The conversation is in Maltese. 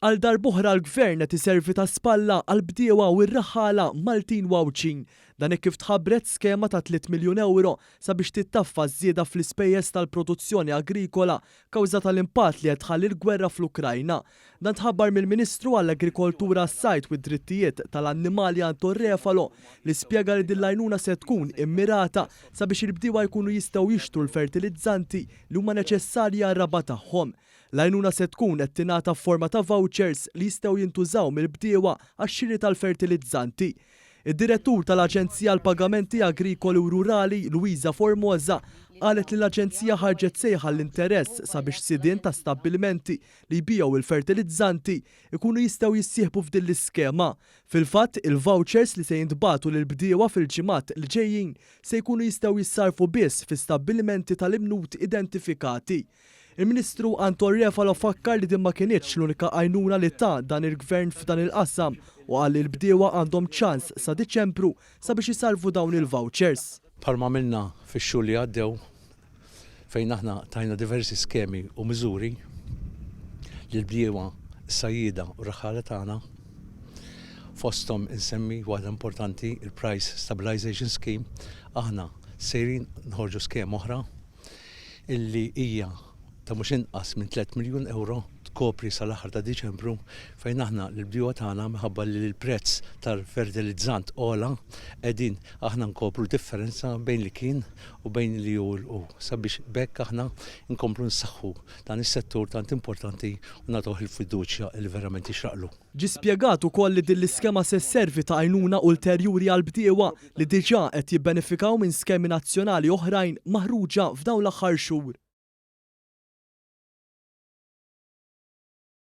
Għal darb'oħra l-Gvern qed iservi ta' spalla għall-bdiewa u r-raħħala Maltin u Għawdxin. Dan hekk kif tħabbret skema ta' 3 miljun ewro sabiex tittaffa ż-żieda fl-ispejjeż tal-produzzjoni agrikola kawża tal-impatt li qed tħalli l-gwerra fl-Ukrajna. Dan tħabbar mill-Ministru għall-Agrikoltura, s-Sajd u d-Drittijiet tal-Annimali Anton Refalo li spjega li din l-għajnuna se tkun immirata sabiex il-bdiewa jkunu jistgħu jixtru l-fertilizzanti li huma neċessarji għar-raba' tagħhom. L-għajnuna se tkun qed tingħata f'forma ta' vouchers li jistgħu jintużaw mill-bdiewa għax-xiri tal-fertilizzanti. Id-Direttur tal-Aġenzija għall-Pagamenti Agrikoli u Rurali, Luisa Formosa, qalet li l-aġenzija ħarġet sejħa għall-interess sabiex sidien ta' stabbilimenti li jbigħu l-fertilizzanti jkunu jistgħu jissieħbu f'din l-iskema. Fil-fatt, il-vouchers li se jintbagħtu lill-bdiewa fil-ġimgħat li ġejjin se jkunu jistgħu jissarrfu biss fi stabbilimenti tal-imnut identifikati. Il-Ministru Anton Refalo fakkar li din ma kinitx l-unika għajnuna li ta dan il-Gvern f'dan il-qasam u qal li l-bdiewa għandhom ċans sa Diċembru sabiex isarrfu dawn il-vouchers. Bħalma għamilna fix-xhur li għaddew fejn aħna tajna diversi skemi u miżuri lill-bdiewa, is-sajjieda u r-raħħala tagħna, fosthom insemmi waħda importanti, il-Price Stabilisation Scheme, aħna sejrin noħorġu skema oħra illi hija ta' mhux inqas minn 3 miljun ewro tkopri sal-aħħar ta' Diċembru fejn aħna lill-bdiewa tagħna minħabba li l-prezz tal-fertilizzant għola qegħdin aħna nkopru differenza bejn li kien u bejn li hu hu sabiex b'hekk aħna nkomplu nsaħħu dan is-settur tant importanti u nagħtuh il-fiduċja li verament jixraqlu. Ġie spjegat ukoll li din l-iskema se sservi ta' għajnuna ulterjuri għall-bdiewa li diġà qed jibbenefikaw minn skemi nazzjonali oħrajn maħruġa f'dawn l-aħħar xhur.